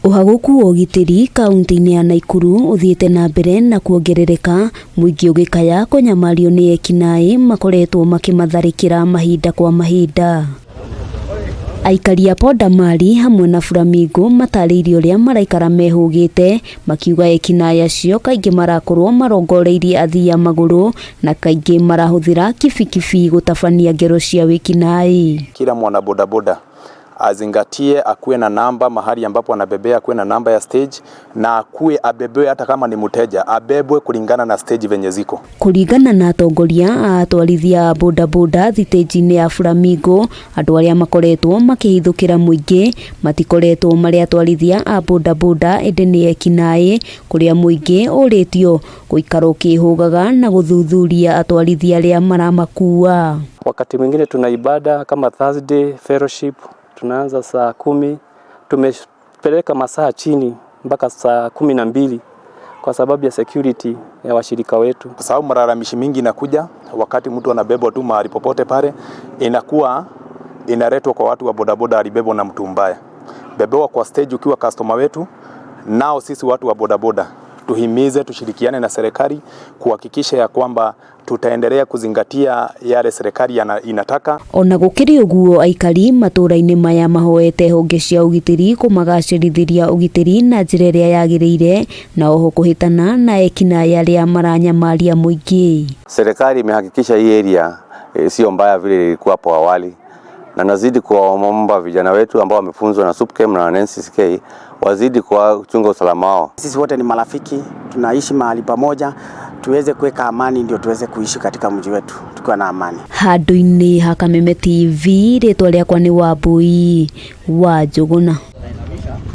Ũhagũku wa ũgitĩri kaunti-inĩ ya Naikuru ũthiĩte na mbere na kuongerereka, mũingĩ ũgĩkaya kũnyamario nĩ ekinaĩ makoretwo makĩmatharĩkĩra mahinda kwa mahinda. Aikari a Pondamali hamwe na Flamingo matarĩirie ũrĩa maraikara mehũgĩte, makiuga ekinaĩ acio kaingĩ marakorwo marongoreirie athii a magũrũ na kaingĩ marahũthĩra kibikibi gũtabania ngero cia wĩkinaĩ. Kila mwana bodaboda azingatie, akuwe na namba mahali ambapo anabebea, akuwe na namba ya stage na akuwe abebewe, hata kama ni mteja abebwe kulingana na stage venye ziko. Kũringana na atongoria a atwarithia a bodaboda thitĩnji-inĩ ya Flamingo, andũ arĩa makoretwo makĩhithũkĩra mũingĩ matikoretwo marĩ atwarithia a bodaboda ĩndĩ nĩ ekinaĩ, kũrĩa mũingĩ ũrĩtio gũikara ũkĩhũgaga na gũthuthuria atwarithia arĩa maramakua. Wakati mwingine tuna ibada kama Thursday fellowship tunaanza saa 10, tumepeleka masaa chini mpaka saa 12 kwa sababu ya security ya washirika wetu. Kwa sababu malalamishi mingi inakuja wakati mtu anabebwa tu mahali popote pale, inakuwa inaletwa kwa watu wa bodaboda, alibebwa na mtu mbaya. Bebewa kwa stage ukiwa customer wetu, nao sisi watu wa bodaboda tuhimize, tushirikiane na serikali kuhakikisha ya kwamba tutaendelea kuzingatia yale serikali inataka. Ona gũkĩrĩ ũguo, aikari matũra-inĩ maya mahoete honge cia ũgitĩri kũmagacĩrithĩria ũgitĩri na njĩra ĩrĩa yagĩrĩire na oho kũhĩtana na ekinaĩ arĩa maranyamaria mũingĩ. Serikali imehakikisha hii area sio mbaya vile ilikuwa hapo awali, na nazidi kuwaomba vijana wetu ambao wamefunzwa na SUPKEM na NCCK wazidi kuchunga usalama wao. Sisi wote ni marafiki, tunaishi mahali pamoja, tuweze kuweka amani ndio tuweze kuishi katika mji wetu tukiwa na amani. Handũ-inĩ ha Kameme TV, rĩtwa rĩakwa nĩ Wambui wa Njũgũna.